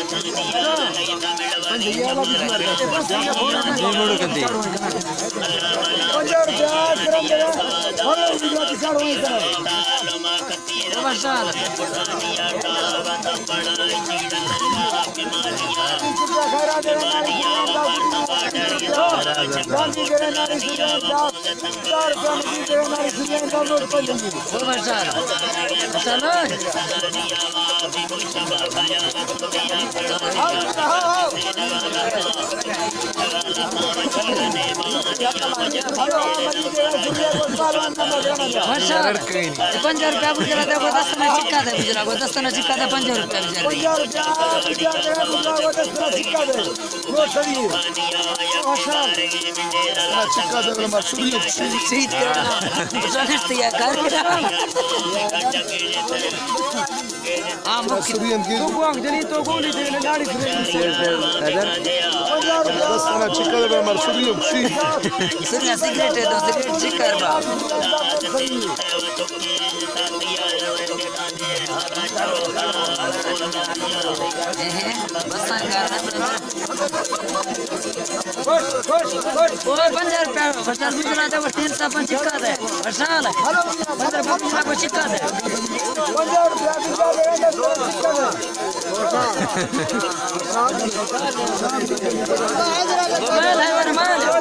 پنجاہ روپیہ کرم دے، ہر روز گزراتی چار وہیں کرم۔ پنجاہ روپیہ بجرا دے، گو دستنا چکا دے، بجرا گو دستنا چکا دے، پنجاہ روپیہ بجرا دے۔ پنجاہ روپیہ بجرا دے، گو دستنا چکا دے۔ چکا دے، بلے ما شروع شہید کرنا۔ بجرا نشتی یا کار۔ ہاں، مکہ۔ تو گوانگ جنی، تو گولی دے، ناڑی دے۔ دستنا چکا دے، بلے ما شروع شہید۔ سریا سگریٹ ہے تو سگریٹ چکا با۔ اوئے، پنجاہ روپیہ، پنجاہ روپیہ چلا دے، وہ تین سو پنچ چکا دے۔ ارسال، پنجاہ روپیہ کو چکا دے۔ موبائل ہے، وہ رومال ہے۔